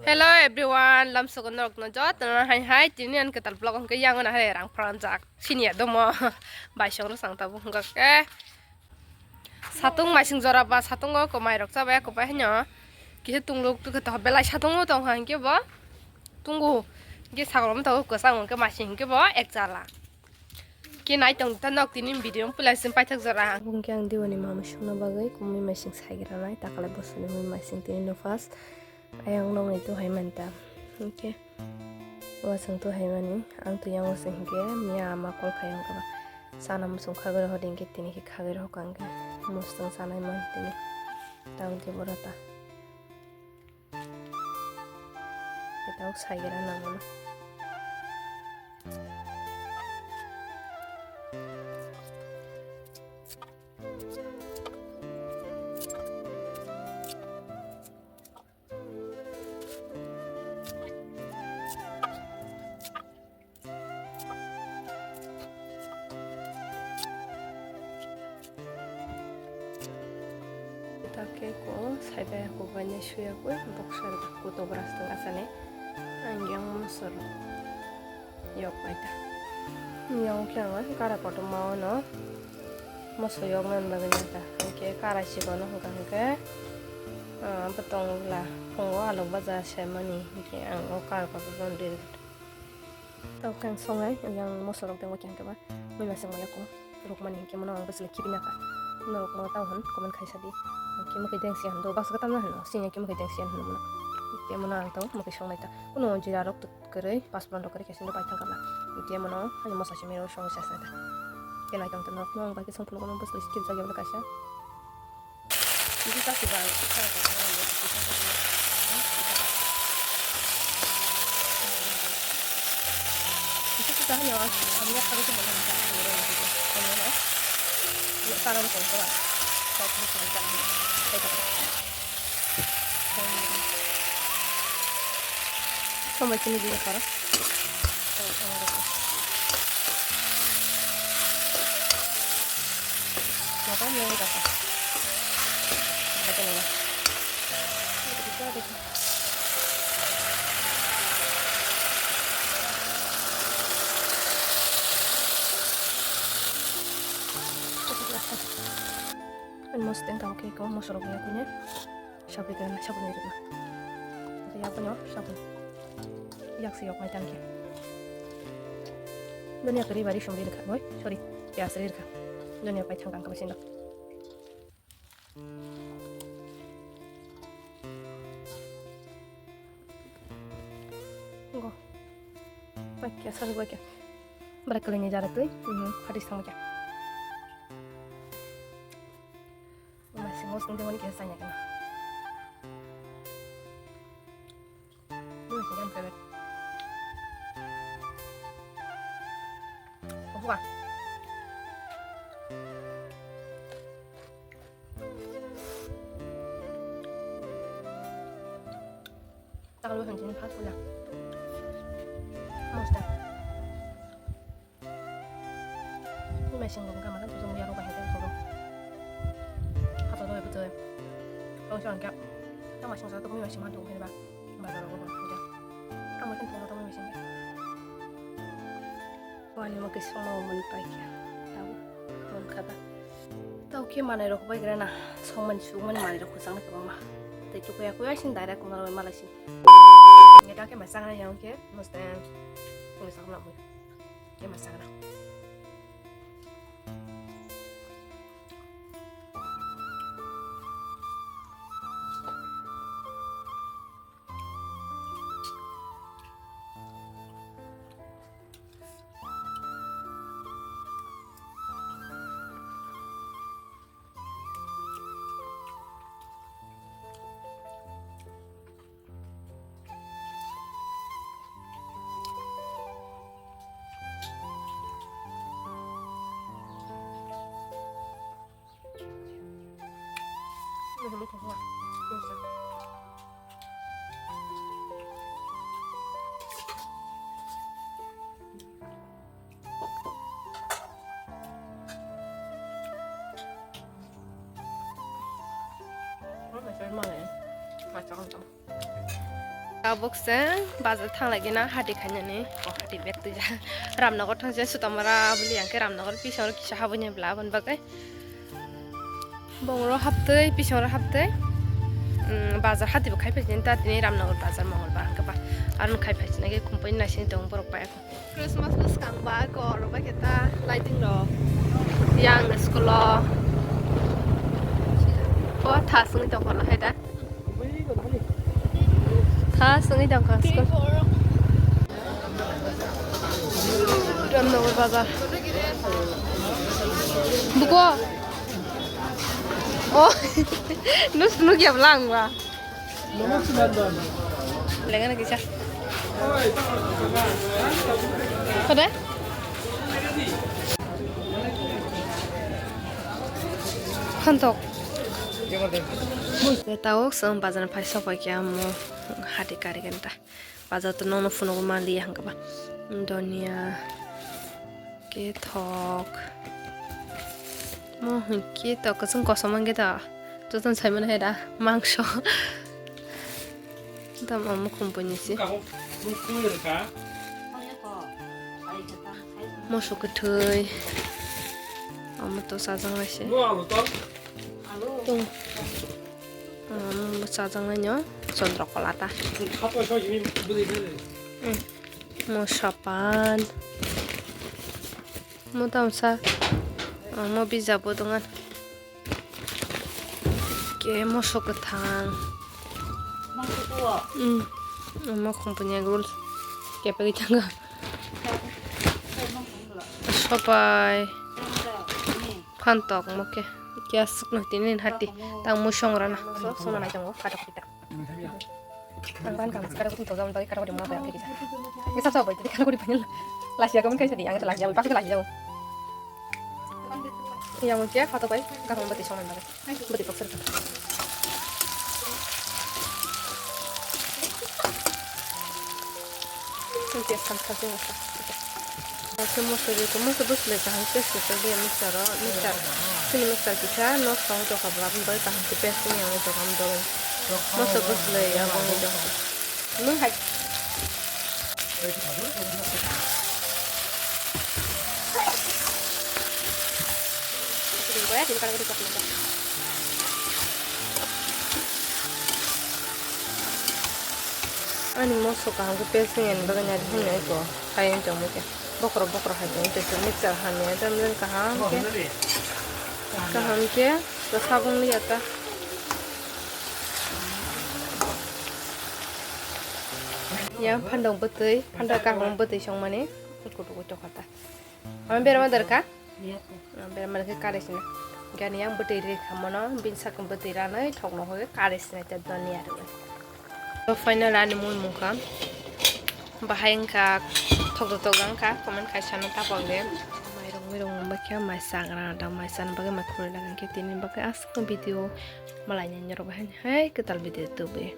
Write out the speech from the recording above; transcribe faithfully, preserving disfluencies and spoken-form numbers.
Hello everyone, lamsogo norokno jotono hai hai, tini ani kwtal vlog hwnkhe yang ono hai rang pharanjak. Sini ya domo. Baisong rwsang tabuk hwnkha khe. Satung maising jora ba satungo kwmai rok chabai kwbai haino. Kisa tungluk tu khe to belai satungo tongkha hwnkhe bo. Tungo. Hwnkhe sagol motho kwchang hwnkhe maising hwnkhe bo ek chala. Khe nai tong ta nok tini video puila sim paithak jora. Bungke ang Diwali mama songna bagwi kumui maising saigra nai takale bosoni mui maising tini no first. Ayang nongni tu hai manta. Hwnkhe wasung tu hai mani ang tu yang wasung hwnkhe miya ama kol khai ang kaba. Sana musung khagwi rohor hwnkhe tini khe khagwi rohor kang khe. Musung sanai man tini. Tang khe borota. Kita usai kira nang mana. Ita khe ko saibai ko bainai suya ko boksa ko to bras tong asane ang yang mosor yok bai ta. Yang khe ang kara kotor ma ono moso yok nan bagwi ta. Ang khe kara si kono hwnkha hwnkhe botong la phungo alok baja se mani hwnkhe ang o kara kotor ri. Tao khe ang songnai, yang moso rok tengmo khe hwnkhe ba mui masing maya kung rukmani hwnkhe mono ang bwswk khibi nakha. Norok mo tao hwn comment khai sadi. Hwnkhe mwkhai dengsi hwn do baksa tamna hwn sini hwnkhe mwkhai dengsi hwn mono. Hwnkhe mono ang tao mwkhai songnai ta. Kuno jira rok kwrwi paspuran rok kwrwi khe sini bai thang kala. Hwnkhe mono ani moso simi rok song sa sa ta. Khe nai tong tong norok mo ang bai khe song phunuk no bwswk khibi jagya kaisa. Ini tak coba. Itu kita hanya hanya kali itu belum tak ada gitu. Kamu ya. Ini salam kau coba. Kau bisa minta. Saya tak. Sama sini dulu, Kak. Makanya ini kakak. Baca nih. Mosdeng kau ke kau mosoro ya punya. Sabri kena sabun ni rima. Yak punya sabun. Yak si yok mai tangke. Dunia kari bari sumri rikha boy. Sorry. Pias rikha. Dunia pai thang kang kau sinda. Go. Pai kya sar go kya. Bara kali ni jara tui. Mhm. Hadis thang kya. Masih mau sendiri mau kya sanya kena. Ini masih kan kawet. Buka. Takal bukan sini pas pulang. Musta. Ini masih nggak makan tuh semua aku banyak tuh. Atau tuh betul. Kalau sih enggak, kita masih satu kami masih mantu kan, Pak. Bazar aku kan. Kamu kan kalau kamu masih enggak. Wani mo khe songma mani pai khe tao mangkha da. Tao khe manai rok bai gra na songmani sugmani manai rok kwchang na kwbangma. Tei chukuya kuya sin direct kunal bai malai sin. Nge ta khe ma chang na yang khe mostan. Khe ma chang na mui. Khe ma chang na. Tabuk se bazar thang lagi na hati khainani. O hati bag tuja. Ramnagar thang se Sutamara buli yang ke Ramnagar pisang kisa habuni bla aboni bagwi. Bongro haptwi, pisangro haptwi. Mm, bazar hati bo khai phaisini ta tini Ramnagar bazar Mongolbar hwnkhe ba. Aron khai phaisini ke kumpani naising tong borok bai. Christmas bwskang ba kor ba khe ta lighting rok. Yang school o. Bo thasung tong kono hai da. Tha swngi tongkha school. Ramnagar bazar. Buko. Oh. Nus nuk ya blang ba. Lengan lagi cah. Pada? Khantok. Tawok song bazar phai sok pai kya mo hati kari ganta. Bazar to nongno phunugo mali hangkaba. Donia, kethok. Mo hwnkhe to kwchwng kosom wngkhe to. Jotono saimano hai da mangso. Tamo mukhum poinisi. Moso kwthwi. Omo to sajang laise. Tung. Omo bo sajang laino. Chandra kola ta. Hmm. Moso pan. Mo tamsa. Omo bijabo tongan. Ke moso kwthang. Hmm. Omo company rules. Kepagwi thanga. Sopai. Phantok mo ke. Kya sukno tinin hati. Tang musong rana. Sona nai tongo. Katok kita. Ang ban kam sekarang kutu jam tadi kata kau di mana bayar kita. Bisa coba jadi kata kau di panel. Last ya kamu kayak sedih, ang last ya, pas last ya. Yang mungkin kata kau, kata kau berarti soalnya berarti. Berarti paksa. Mungkin sam kasih rasa. Moso ri ko, moso bwswlwi kaham paste khe tongdi mixture o, mixture. Chini mixture kisa nosto wng tongkha bwla, aboni bagwi kaham khe paste wngya wngwi tongkha, aboni bagwi moso bwswlwi abo wngwi tongkha. Nwng hai. Ani moso kaham khe paste wngya ni bagwi nari hwnwi eko khai wng tongmani khe. Bokhorok bokhorok hai tong tong mixture hamya jani jani kaham khe kaham khe to sabung liya ta. Yang phandok bwtwi phandok kaham bwtwi songmani kutuk kutuk kha ta. Ama berama dorkha? Berama khe kare sina. Gani yang bwtwi ri khamono bin sak bwtwi ranai thokno hoi kare sina ta doniya rwi. To final ani mui mungkha. Bahai wngkha thoktok thokjak wngkha, comment khai sana tapok de. Mairok muirok wngbaikha mai chagra da mai chana bagwi mai khulai lagikhe tini bagwi aswk video malai nai norok bahai hai kwtal video tubui.